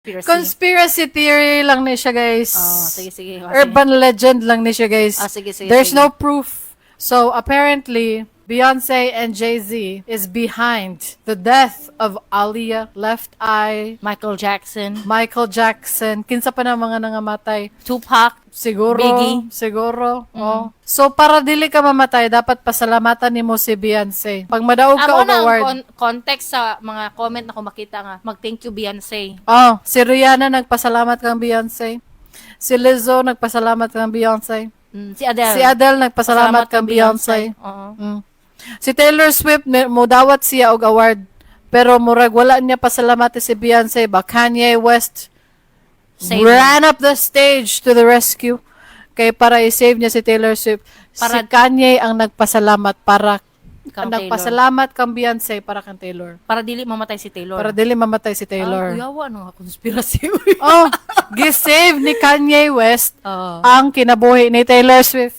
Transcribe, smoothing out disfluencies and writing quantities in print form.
Conspiracy. Conspiracy theory lang ni siya, guys. Oh, sige, sige. Oh, sige. Urban legend lang ni siya, guys. Ah, sige, sige, There's sige. No proof. So, apparently, Beyonce and Jay-Z is behind the death of Aaliyah, Left Eye, Michael Jackson, Michael Jackson, kinsa pa na mga nangamatay. Tupac, Siguro, Biggie. Siguro. Oh. So para dili ka mamatay, dapat pasalamatan nimo si Beyonce. Pag madaog ka Amo og na ang award. Context sa mga comment na kung makita nga mag-thank you, Beyonce. Oh, si Rihanna nagpasalamat kang Beyonce. Si Lizzo nagpasalamat kang Beyonce. Si Adele. Si Adele nagpasalamat kang Beyonce. Oo. Si Taylor Swift modawat siya og award pero murag wala niya pasalamati si Beyonce ba. Kanye West Save ran up the stage to the rescue kay para i-save niya si Taylor Swift. Si Kanye ang nagpasalamat para Kang ang nagpasalamat kang Beyonce para kang Taylor. Para dili mamatay si Taylor. Para dili mamatay si Taylor. Ah, kuyawa, ano nga conspiracy? Oh, gi-save ni Kanye West Oo. ang kinabuhi ni Taylor Swift.